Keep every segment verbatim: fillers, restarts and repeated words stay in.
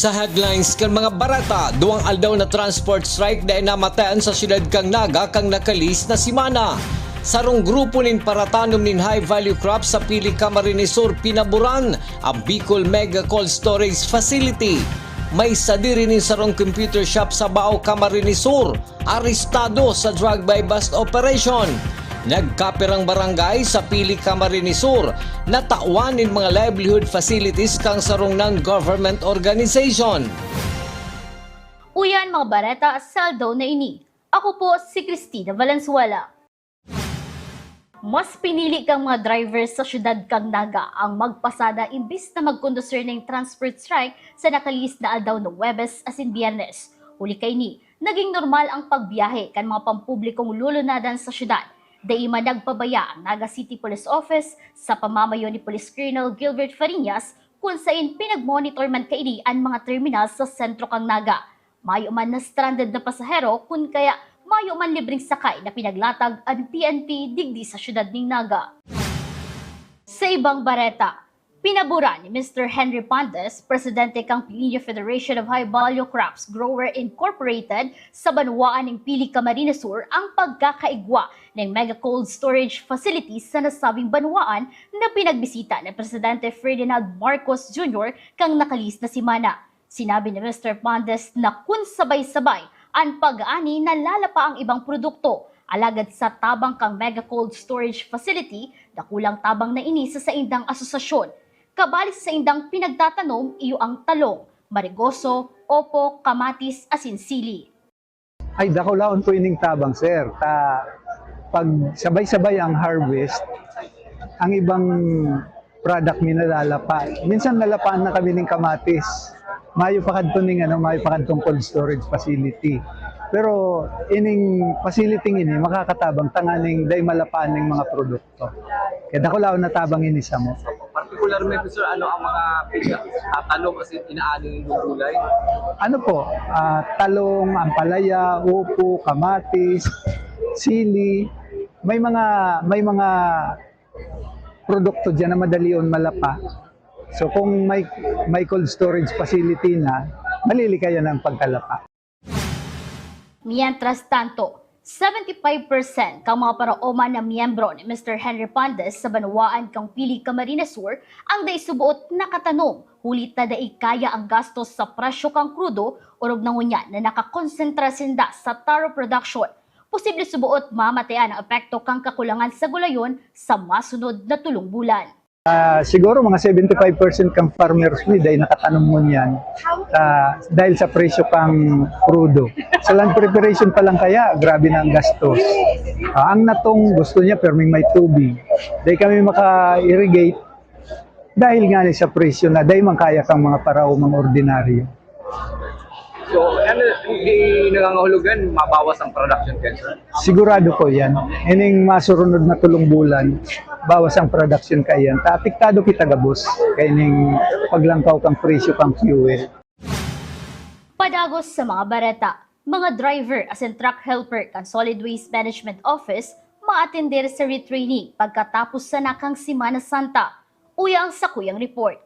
Sa headlines kan mga bareta, duwang aldaw na transport strike dai namatayan sa siyudad kan Naga kan nakalihis na semana. Sarong grupo nin paratanom nin high-value crop sa Pili, Camarines Sur pinaboran ang Bicol Mega Cold Storage Facility. May sadiri nin sarong computer shop sa Bao, Camarines Sur, arestado sa drug buy-bust operation. Nagkapirang barangay sa Pili, Camarines Sur natawan nin mga livelihood facilities kan sarong non-government organization. Uyan mga bareta sa aldaw na ini. Ako po si Cristina Valenzuela. Mas pinili kang mga driver sa siyudad kan Naga ang magpasada imbis na magkondusir nin transport strike sa nakalihis na aldaw na Huwebes asin Biyernes. Huli kaini, naging normal ang pagbiyahe kan mga pampublikong lulunadan sa siyudad. Dai man nagpabaya ang Naga City Police Office sa pamamayo ni Police Colonel Gilbert Fariñas, kun sain pinagmonitor man kaini an mga terminal sa sentro kan Naga. Mayo man na-stranded na pasahero, kun kaya mayo man libreng sakay na pinaglatag an P N P digdi sa siyudad nin Naga. Sa ibang bareta, pinaboran ni Mister Henry Pandes, presidente kan Pilinyo Federation of High Value Crops Grower Incorporated sa banwaan nin Pili, Camarines Sur, ang pagkakaigwa nin mega cold storage facility sa nasabing banwaan na pinagbisita ni Presidente Ferdinand Marcos Junior kan nakalihis na semana. Sinabi ni Mister Pandes na kun sabay-sabay an pag-aani, nalalapa ang ibang produkto, alagad sa tabang kan mega cold storage facility, dakulang tabang na ini sa saindang asosasyon. Kabali sa saindang pinagtatanom iyo ang talong, marigoso, opo, kamatis asin sili. Ay, dakulaon po ining tabang, sir. Ta, pag sabay-sabay ang harvest, ang ibang product mi nalalapa. Minsan nalapaan na kami ning kamatis. Mayo pa kadto ning, ano, mayo pa kadtong cold storage facility. Pero ining facility ini makakatabang tanganing dai malapaan ning mga produkto. Kaya dakulaon na tabang ini samo. Particularmente, sir, ano ang mga pinagtatanom kasi inaani ninyong gulay? Ano po, ah, talong, ampalaya, upo, kamatis, sili. May mga, may mga produkto diyan na madalion malapa. So kung may, may cold storage facility na, malilikayan ang pagkalapa. Mientras tanto, seventy five percent kan mga paraoma na miyembro ni Mister Henry Pandes sa banwaan kan Pili, Camarines Sur ang dai suboot nakatanom, huli ta dai kaya ang gastos sa presyo kan krudo, orog na ngunyan na nakakonsentra sinda sa taro production. Posible suboot mamatayan ang epekto kan kakulangan sa gulayon sa masunod na tolong bulan. Ah, siguro mga seventy five percent kan farmers mi dai nakatanom ngunyan. Ah, dahil sa presyo kan krudo. Sa land preparation pa lang kaya, grabe na ang gastos. Ah, ang natong gusto niya, perming may tubig. Dai kami maka-irrigate dahil nga ni sa presyo na dai man kaya kan mga paraomang ordinaryo. So, ano, di nangangahulugan, mabawas ang production kayo, sir? Sigurado po yan. Ining masurunod na tolong bulan, bawas ang production kaiyan. Ta apektado kita gabos kaining paglangkaw kan presyo kan fuel. Padagos sa mga bareta, mga driver asin truck helper kan Solid Waste Management Office maatender sa retraining pagkatapos sana kan Semana Santa. Uya ang sakuyang report.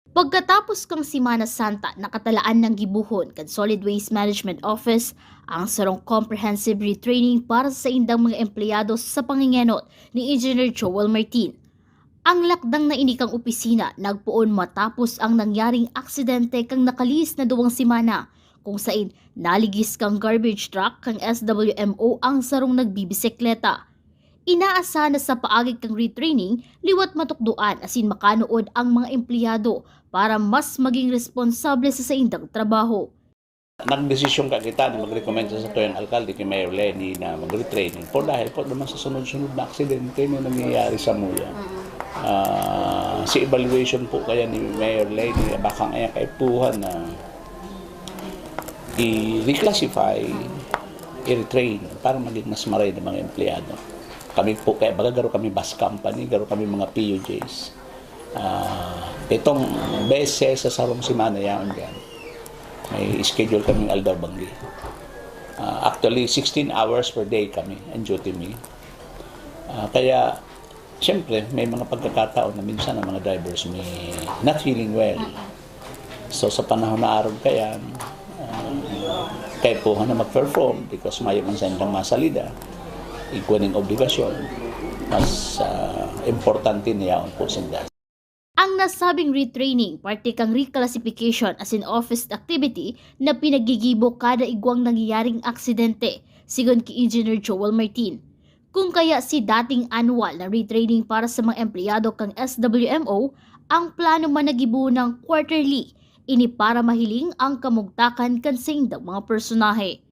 Pagkatapos kan Semana Santa, nakatalaan nang gibohon kan Solid Waste Management Office ang sarong comprehensive retraining para sa saindang mga empleyado sa pangengenot ni Engineer Joel Martin. Ang lakdang na ini kan opisina nagpoon matapos ang nangyaring aksidente kan nakalihis na duwang semana, kung sain naligis kan garbage truck kan S W M O ang sarong nagbibisikleta. Inaasahan na sa paagi kan retraining, liwat matukdoan asin makanood ang mga empleyado para mas maging responsable sa saindang trabaho. Nagdesisyon ka kita na mag-recommend sa satuyang alkalde, kay Mayor Leni, na mag-retraining po dahil po naman sa sunod-sunod na aksidente na nangyayari sa Muya. Ah, si evaluation po kaya ni Mayor Leni, baka kaya kaipuhan na i-reclassify, i-retrain para maging mas maray na mga empleyado. Kami po, kaya baga garo kami bus company, garo kami mga P U Js. Ah, pitong beses sa sarong semana yaon diyan. May schedule kaming aldaw banggi. Ah, actually, sixteen hours per day kami, ang duty mi. Ah, kaya, siyempre, may mga pagkakataon na minsan ang mga drivers may not feeling well. So, sa panahon na arog kayan, ah, kaipuhan na mag-perform because mayo man saindang masalida, igwa ning obligasyon, mas, ah, importante na yaon po sinda. Ang nasabing retraining, parte kang reclassification asin office activity na pinagigibo kada igwang nangyayaring aksidente, sigon ki Engineer Joel Martin. Kung kaya si dating annual na retraining para sa mga empleyado kan S W M O, ang plano man na gibohon quarterly, ini para mahiling ang kamugtakan kan saindang mga personahe.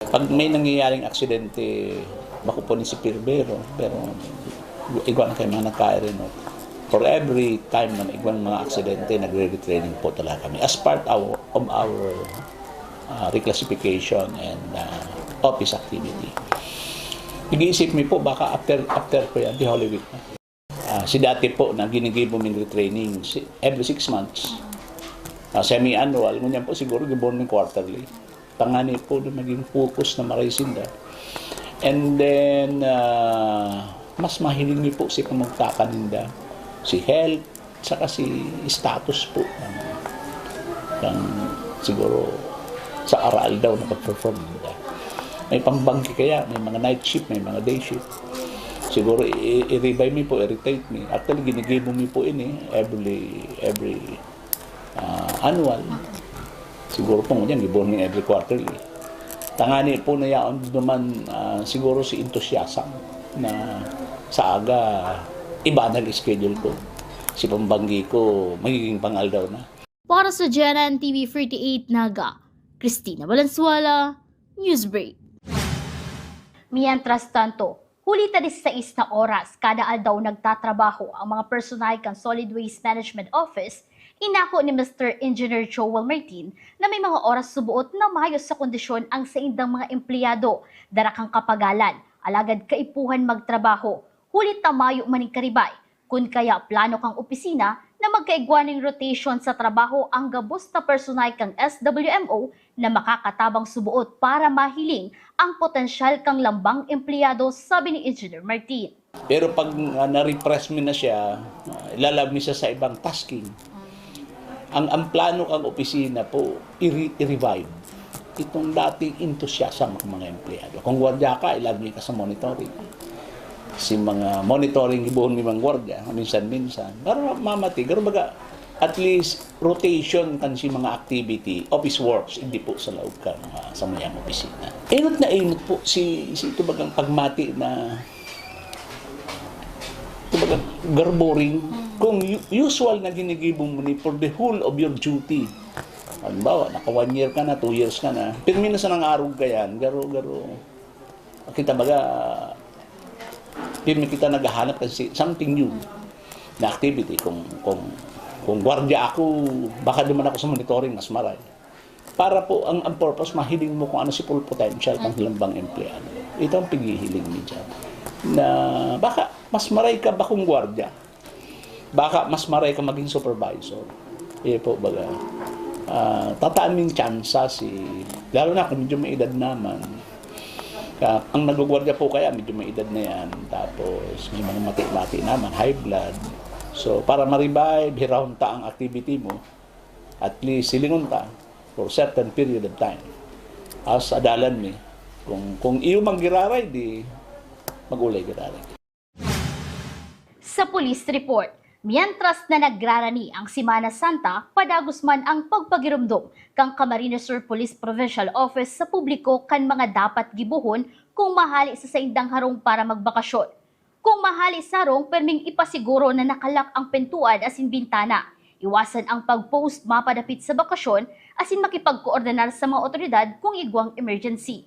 Pag may nangyayaring aksidente, bako po ni si Pirbero, pero igwa na kayo mga nagkairinot. For every time na igwa ng mga aksidente, nagre-retraining po talaga kami as part of, of our uh, reclassification and uh, office activity. Nag-iisip mi po, baka after, after ko yan, di Holy Week na. Ah, si dati po na ginigibo ming retraining si, every six months. Ah, semi-annual, ngunyan po siguro gibohon mi quarterly. Tangani po na maging focus na maray sinda. And then, ah, mas mahiling mi po si pamagtakan ninda, si health, saka si status po ng, ng siguro sa aral daw na pag-perform ninda. May pambanggi kaya, may mga night shift, may mga day shift. Siguro i- i-revive mi po, i-rotate mi. Actually, ginigibo mi po ini every every ah, annual. Siguro po ngunyan, gibohon mi every quarterly. Tangani po na yaon naman ah, siguro si enthusiasm na sa aga, iba nag-schedule ko. Si pambanggi ko, magiging pangaldaw na. Para sa G N N T V forty-eight Naga, Christina Valenzuela, Newsbreak. Mientras tanto, huli ta disisais na oras kada aldaw nagtatrabaho ang mga personahe kan Solid Waste Management Office, inako ni Mister Engineer Joel Martin na may mga oras suboot na mayo sa kondisyon ang saindang mga empleyado, dara kan kapagalan, alagad kaipuhan magtrabaho, huli ta mayo maning karibay. Kun kaya plano kan opisina na magkaigwa nin rotation sa trabaho ang gabos na personahe kan S W M O na makakatabang suboot para mahiling ang potensyal kan lambang empleyado, sabi ni Engineer Martin. Pero pag uh, na-repress mi na siya, uh, ilalab mi siya sa ibang tasking. Ang, ang plano kan opisina po, i-re- i-revive itong dating enthusiasm ng mga empleyado. Kung gwardiya ka, ilagay ka sa monitoring. Si mga monitoring, gibohon mi mga gwardiya, minsan-minsan. Para mamati, pero baga, at least, rotation kan si mga activity, office works, hindi po sa loob ka mga sa mayang opisina. Inot na inot po si, si ito bagang pagmati na ito bagang garboring. Kung u- usual na ginigibo mo ni for the whole of your duty, halimbawa, naka one year ka na, two years ka na, pirmi na sa nangarog ka yan, garo, garo, kita baga, pirmi kita naghahanap kasi something new na activity. Kung, kung, kung gwardiya ako, baka duman ako sa monitoring, mas maray. Para po, ang, ang purpose, mahiling mo kung ano si full potential ng lambang empleyado. Ito ang paghihiling ni dyan. Na baka mas maray ka bakong gwardiya. Baka mas maray ka maging supervisor. Iyo po, baga. Ah, tataan mo yung tsansa si, lalo na kung medyo may edad naman. Ah, ang nagugwardiya po kaya, medyo may edad na yan. Tapos, may mga mati-mati naman, high blood. So, para ma-revive, hirahon ta ang activity mo, at least, silingon ta for certain period of time. As adalan mi, kung, kung iyo mang giraray, di mag-ulay giraray. Sa police report, mientras na nagrarani ang Semana Santa, padagos man ang pagpagiromdom kan Camarines Sur Police Provincial Office sa publiko kan mga dapat gibohon kung mahali sa saindang harong para magbakasyon. Kung mahali sa harong, perming ipasiguro na nakalak ang pintuan asin bintana. Iwasan ang pag-post mapadapit sa bakasyon asin makipagkoordinar sa mga otoridad kung igwang emergency.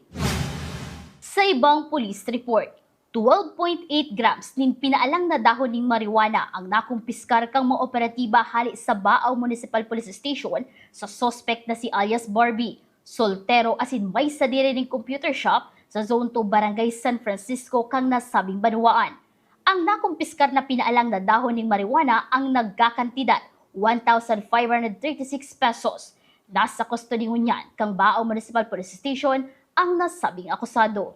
Sa ibang police report, twelve point eight grams nin pinaalang na dahon nin marijuana ang nakumpiskar kan mga operatiba hali sa Baao Municipal Police Station sa suspek na si alias Barbie, soltero asin may sadiri nin computer shop sa Zone two, Barangay San Francisco kan nasabing banwaan. Ang nakumpiskar na pinaalang na dahon nin marijuana ang nagkakantidad one thousand five hundred thirty-six pesos. Nasa kustodiya ngunyan kan Baao Municipal Police Station ang nasabing akusado.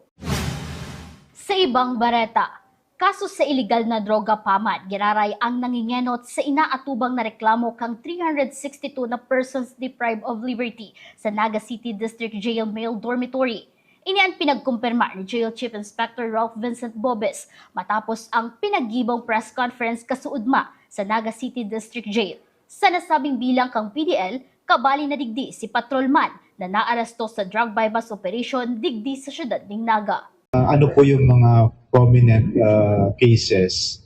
Sa ibang bareta, Kaso sa iligal na droga, Paman, giraray ang nangingenot sa inaatubang na reklamo kan three hundred sixty two na persons deprived of liberty sa Naga City District Jail Male Dormitory. Ini an pinagkumpirma ni Jail Chief Inspector Ralph Vincent Bobes matapos ang pinaggibong press conference kasuodma sa Naga City District Jail. Sa nasabing bilang kan P D L, kabali na digdi si patrolman na naaresto sa drug buy-bust operation digdi sa siyudad nin Naga. Ah, ano po yung mga prominent, ah, cases?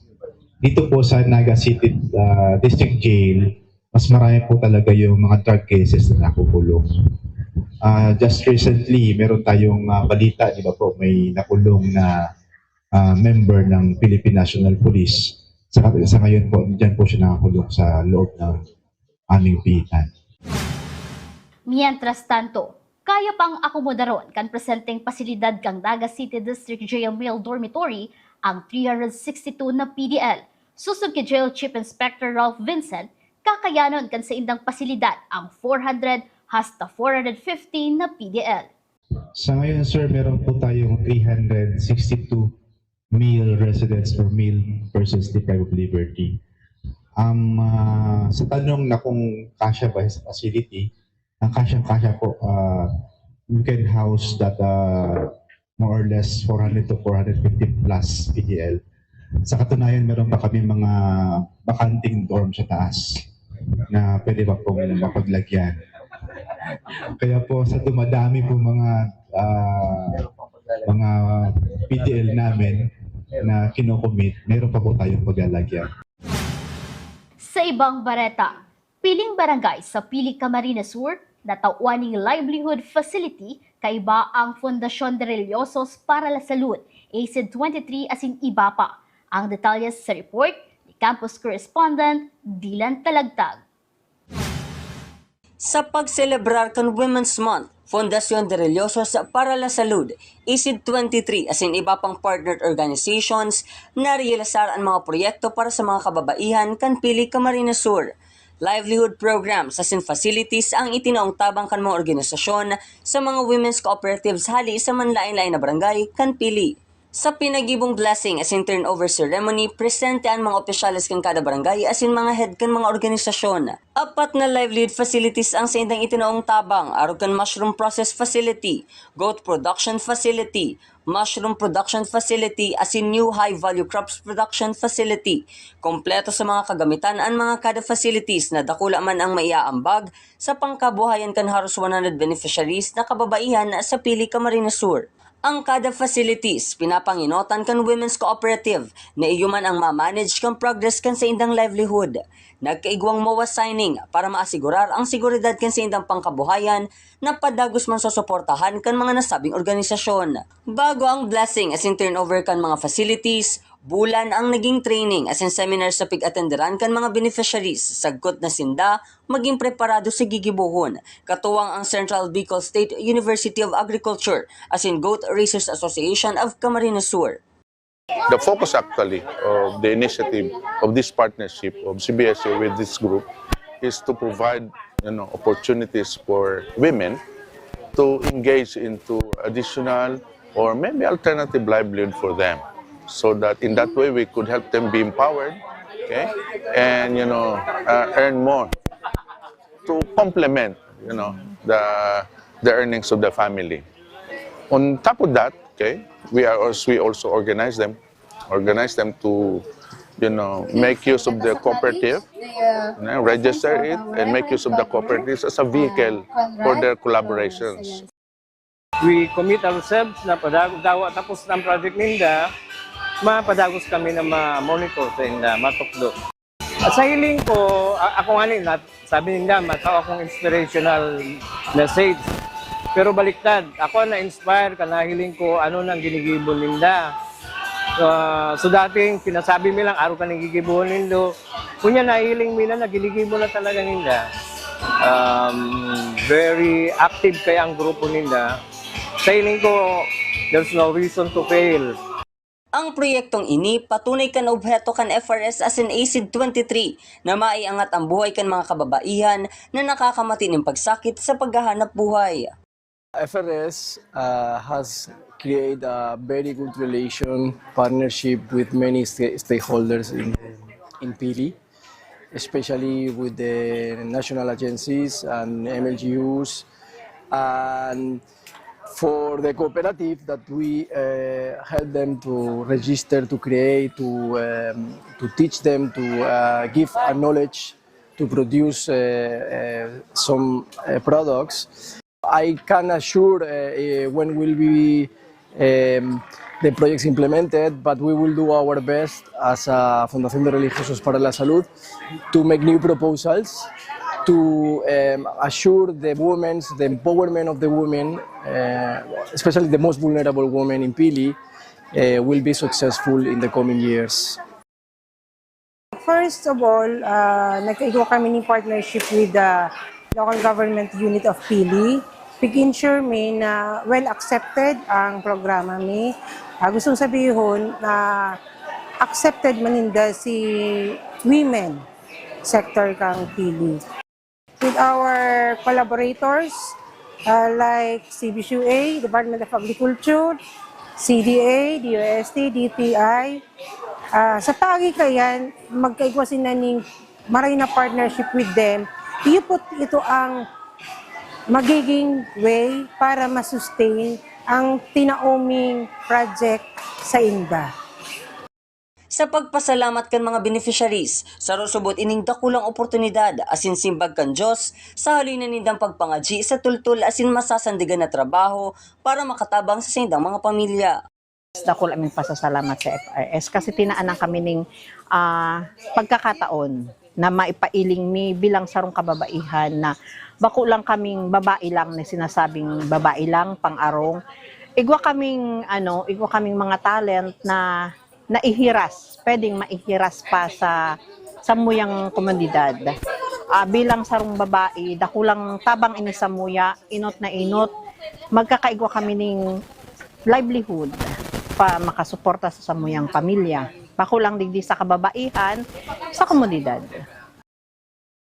Dito po sa Naga City, ah, District Jail, mas marami po talaga yung mga drug cases na nakukulong. Ah, just recently, meron tayong, ah, balita, di ba po, may nakulong na, ah, member ng Philippine National Police. Sa, sa ngayon po, diyan po siya nakakulong sa loob ng aming pitan. Mientras tanto, kaya pang akomodaron kan presenteng pasilidad kan Naga City District Jail Male Dormitory ang three hundred sixty two na P D L. Sosog ki Jail Chief Inspector Ralph Vincent, kakayanon kan saindang pasilidad ang four hundred hasta four hundred fifty na P D L. Sa ngayon, sir, meron po tayong three hundred sixty two male residents or male persons deprived of liberty. Um, ah, sa tanong na kung kasya ba sa facility, ang kasyang-kasya po, ah, we can house that, ah, more or less four hundred to four hundred fifty plus P D L. Sa katunayan, meron pa kami mga bakanting dorm sa taas na pwede pa pong mapaglagyan. Kaya po, sa dumadami po mga, ah, mga P D L namin na kinocommit, meron pa po tayong paglalagyan. Sa ibang bareta, piling barangay sa Pili, Camarines Sur, natawan ning livelihood facility kaiba ang Fundacion de Rellosos para la Salud, ACID twenty-three asin iba pa. Ang detalye sa report ni campus correspondent Dylan Talagtag. Sa pagselebrar kan Women's Month, Fundacion de Rellosos para la Salud, ACID twenty-three asin iba pang partnered organizations narealisar an mga proyekto para sa mga kababaihan kan Pili, Camarines Sur. Livelihood programs asin facilities ang itinaong tabang kan mga organisasyon sa mga women's cooperatives hali sa manlaen-laen na barangay kan Pili. Sa pinagibong blessing asin turnover ceremony, presente an mga opisyales kan kada barangay asin mga head kan mga organisasyon. Apat na livelihood facilities ang saindang itinaong tabang, arog kan mushroom process facility, goat production facility, mushroom production facility, asin new high-value crops production facility. Kompleto sa mga kagamitan an mga kada facilities na dakula man ang maiaambag sa pangkabuhayan kan haros one hundred beneficiaries na kababaihan sa Pili, Camarines Sur. Ang kada facilities, pinapangenotan kan Women's Cooperative na iyo man ang ma-manage kan progress kan saindang livelihood. Nagkaigwang MOA signing para maasigurar ang seguridad kan saindang pangkabuhayan na padagos man susuportahan kan mga nasabing organisasyon. Bago ang blessing asin turnover kan mga facilities, bulan ang naging training asin seminar sa pig-atenderan kan mga beneficiaries, sagkod na sinda magin preparado sa gigibohon, katuwang ang Central Bicol State University of Agriculture asin Goat Raisers Association of Camarines Sur. The focus actually of the initiative of this partnership of C B S U with this group is to provide, you know, opportunities for women to engage into additional or maybe alternative livelihood for them, so that in that way we could help them be empowered, okay, and, you know, uh, earn more to complement, you know, the the earnings of the family. On top of that, okay, we are also, we also organize them, organize them to, you know, make use of the cooperative, you know, register it, and make use of the cooperatives as a vehicle for their collaborations. We commit ourselves na padagos, dawa tapos na ang project ninda, mapadagos kami na ma-monitor sa inda, matukdo. At sa hiling ko, a-, ako nga ni, nat-, sabi ninda, matao akong inspirational message. Pero baliktad, ako ang na-inspire ka, nahiling ko ano nang ginigibo ninda. Ah, so dating pinasabi mi lang, "Aro ka nang gigibohon nindo." Kunya nahiling mi na, na ginigibo na talaga ninda. Um, very active kaya ang grupo ninda. Sa hiling ko, there's no reason to fail. Ang proyektong ini patunay kan obheto kan F R S asin ACID twenty-three na maiangat ang buhay kan mga kababaihan na nakakamati nin pagsakit sa paghahanap buhay. F R S uh, has created a very good relation, partnership with many sta- stakeholders in, in Pili, especially with the national agencies and M L G Us. And for the cooperative that we uh, help them to register, to create, to, um, to teach them, to uh, give a knowledge to produce uh, uh, some uh, products. I can assure uh, uh, when will be um, the projects implemented, but we will do our best as a Fundación de Religiosos para la Salud to make new proposals to um, assure the women's, the empowerment of the women, uh, especially the most vulnerable women in Pili, uh, will be successful in the coming years. First of all, uh, nagkaigwa kami ng partnership with the local government unit of Pili. Pig-ensure mi na well accepted ang programa mi. Uh, gustong sabihon na accepted maninda si women sector kang Pili. With our collaborators uh, like C B C U A, Department of Agriculture, C D A, D O S T, D T I, uh, sa pagi kayan, magkaigwa sila ning maray na partnership with them. Iyo po ito ang magiging way para ma-sustain ang tinaoming project sa inda. Sa pagpasalamat kan mga beneficiaries, saro subot ining dakulang oportunidad asin simbag kan Dios sa haloy na nindang pagpangadyi sa tultol asin masasandigan na trabaho para makatabang sa saindang mga pamilya. Dakul aming pasasalamat sa F R S kasi tinaanan kami ning ah, pagkakataon na maipailing mi bilang sarong kababaihan na bako lang kaming babae lang na sinasabing babae lang, pang-arong. Igwa kaming ano, igwa kaming mga talent na naihiras, pwedeng maihiras pa sa samuyang komunidad. Ah, bilang sarong babae, dakulang tabang ini samuya, inot na inot, magkakaigwa kami ning livelihood pa makasuporta sa samuyang pamilya. Bako lang digdi sa kababaihan, sa komunidad.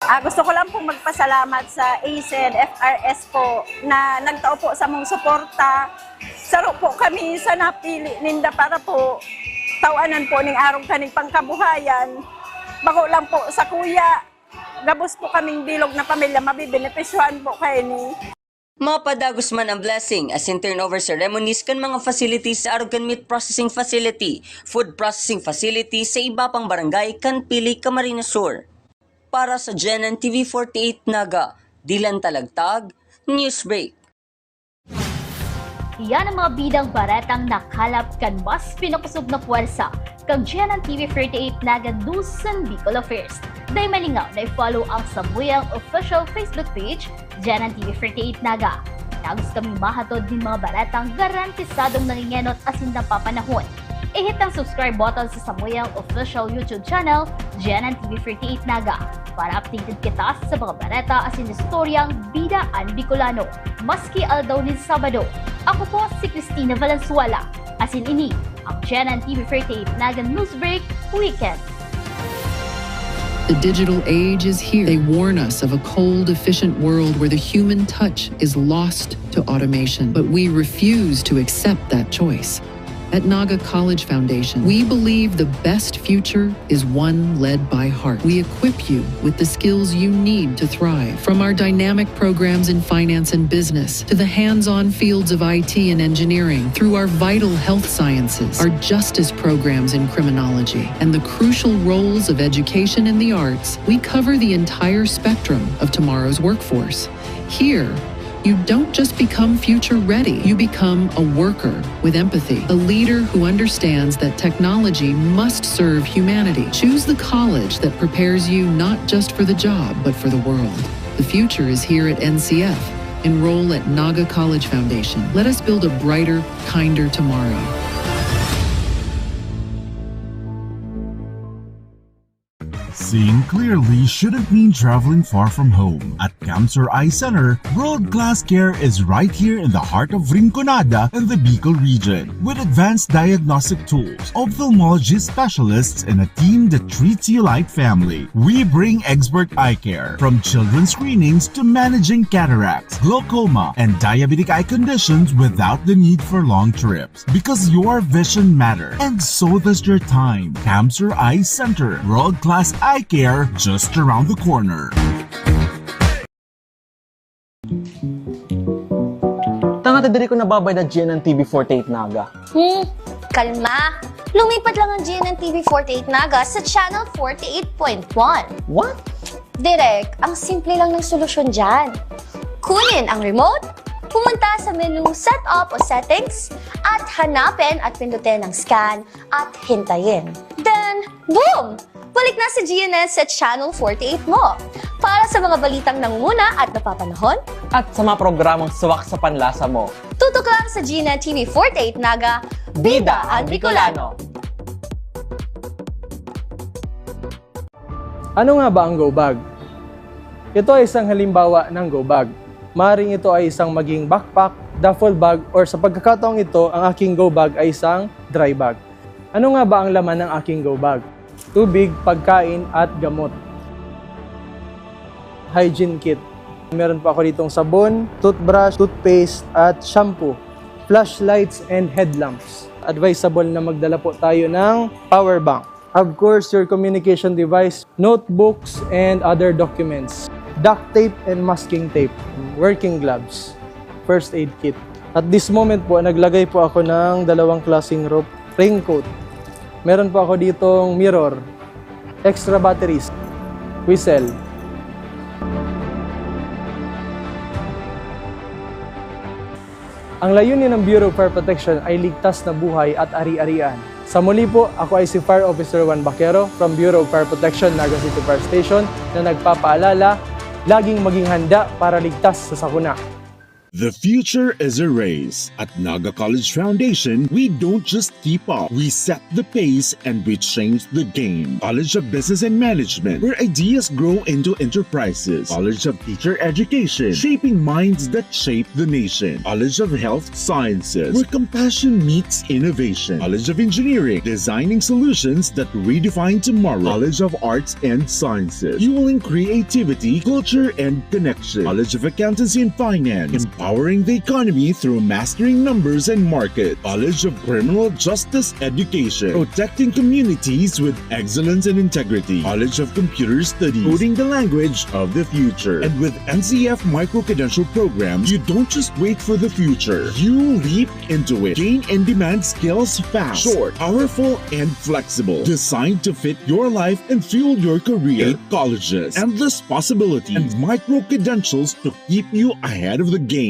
Ah, gusto ko lang pong magpasalamat sa A C N F R S po na nagtao po sa mong suporta. Saro po kami sa napili ninda para po tawanan po ning arog kaning pangkabuhayan. Bako lang po sa kuya, gabos po kaming bilog na pamilya mabibenepisyohan po kaini. Mapadagos man ang blessing asin turnover ceremonies kan mga facilities sa arog kan meat processing facility, food processing facility sa iba pang barangay kan Pili, Camarines Sur. Para sa Genan T V forty-eight Naga, Dylan Talagtag, Newsbreak. Iyan ang mga bidang baretang nakalap kan mas pinakosog na pwersa kan Genan T V forty-eight Naga News and Bicol Affairs. Dai malingaw na i-follow ang samuyang official Facebook page, Genan T V forty-eight Naga. Dagos kami mahatod nin mga baretang garantisadong nangingenot asin napapanahon. I-hit ang subscribe button sa samuyang official YouTube channel, Genan T V forty-eight Naga, para updated kita sa mga bareta asin istoryang bida an Bicolano, maski aldaw nin Sabado. Ako po si Christina Valenzuela, asin ini ang Genan T V forty-eight Naga Newsbreak Weekend. The digital age is here. They warn us of a cold, efficient world where the human touch is lost to automation. But we refuse to accept that choice. At Naga College Foundation, we believe the best future is one led by heart. We equip you with the skills you need to thrive. From our dynamic programs in finance and business to the hands on fields of I T and engineering, through our vital health sciences, our justice programs in criminology, and the crucial roles of education and the arts, we cover the entire spectrum of tomorrow's workforce. Here, you don't just become future ready, you become a worker with empathy, a leader who understands that technology must serve humanity. Choose the college that prepares you not just for the job, but for the world. The future is here at N C F. Enroll at Naga College Foundation. Let us build a brighter, kinder tomorrow. Seeing clearly shouldn't mean traveling far from home. At Camsur Eye Center, world-class care is right here in the heart of Rinconada in the Bicol region. With advanced diagnostic tools, ophthalmology specialists, and a team that treats you like family, we bring expert eye care, from children's screenings to managing cataracts, glaucoma, and diabetic eye conditions without the need for long trips. Because your vision matters, and so does your time. Camsur Eye Center, world-class eye care just around the corner. Tanga ta diri ko nababayad na G N N T V forty-eight Naga. Hmm, kalma. Lumipat lang ang G N N T V forty-eight Naga sa Channel forty-eight point one. What? Direk, ang simple lang ng solusyon dyan. Kunin ang remote, pumunta sa menu Setup o Settings, at hanapin at pindutin ang Scan at hintayin. Then, boom! Balik na sa G N S sa Channel forty-eight mo. Para sa mga balitang nangunguna at napapanahon, at sa mga programang swak sa panlasa mo, tutok lang sa G N N T V forty-eight Naga, Bida ang Bicolano. Ano nga ba ang go bag? Ito ay isang halimbawa ng go bag. Maring ito ay isang maging backpack, duffel bag, or sa pagkakataong ito, ang aking go bag ay isang dry bag. Ano nga ba ang laman ng aking go bag? Tubig, pagkain, at gamot. Hygiene kit. Meron pa ako ditong sabon, toothbrush, toothpaste, at shampoo. Flashlights and headlamps. Advisable na magdala po tayo ng power bank. Of course, your communication device, notebooks, and other documents. Duct tape and masking tape, working gloves, first aid kit. At this moment po, naglagay po ako ng dalawang klaseng rope, raincoat. Meron po ako ditong mirror, extra batteries, whistle. Ang layunin ng Bureau of Fire Protection ay ligtas na buhay at ari-arian. Sa muli po, ako ay si Fire Officer Juan Baquero from Bureau of Fire Protection, Naga City Fire Station, na nagpapaalala, laging maging handa para ligtas sa sakuna. The future is a race. At Naga College Foundation, we don't just keep up. We set the pace and we change the game. College of Business and Management, where ideas grow into enterprises. College of Teacher Education, shaping minds that shape the nation. College of Health Sciences, where compassion meets innovation. College of Engineering, designing solutions that redefine tomorrow. College of Arts and Sciences, fueling creativity, culture, and connection. College of Accountancy and Finance, empowering the economy through mastering numbers and market. College of Criminal Justice Education, protecting communities with excellence and integrity. College of Computer Studies, coding the language of the future. And with N C F Micro Credential Program, you don't just wait for the future. You leap into it. Gain in-demand skills fast, short, powerful, and flexible. Designed to fit your life and fuel your career. Eight colleges, endless possibilities, and micro credentials to keep you ahead of the game.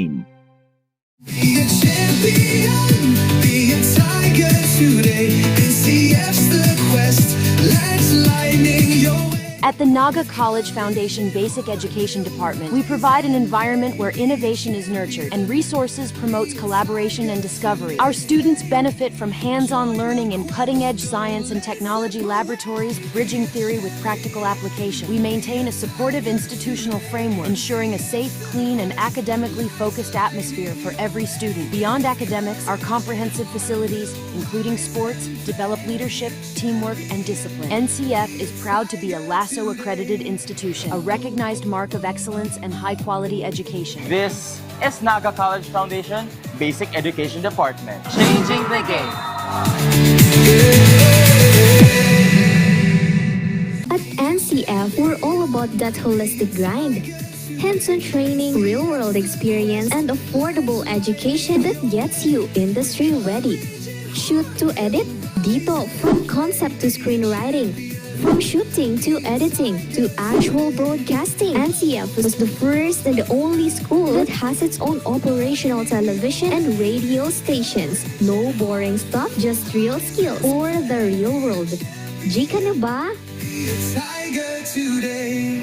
Be a champion, be a tiger today. N C F's the quest, let's lightning your way. At the Naga College Foundation Basic Education Department, we provide an environment where innovation is nurtured and resources promotes collaboration and discovery. Our students benefit from hands-on learning in cutting-edge science and technology laboratories, bridging theory with practical application. We maintain a supportive institutional framework, ensuring a safe, clean, and academically focused atmosphere for every student. Beyond academics, our comprehensive facilities, including sports, develop leadership, teamwork, and discipline. N C F is proud to be a LASO accredited institution, a recognized mark of excellence and high-quality education. This is Naga College Foundation Basic Education Department. Changing the game. At N C F, we're all about that holistic grind. Hands-on training, real-world experience, and affordable education that gets you industry-ready. Shoot to edit? Dito, from concept to screenwriting. From shooting to editing to actual broadcasting, N C F was the first and the only school that has its own operational television and radio stations. No boring stuff, just real skills for the real world. G ka na ba? Be a tiger today.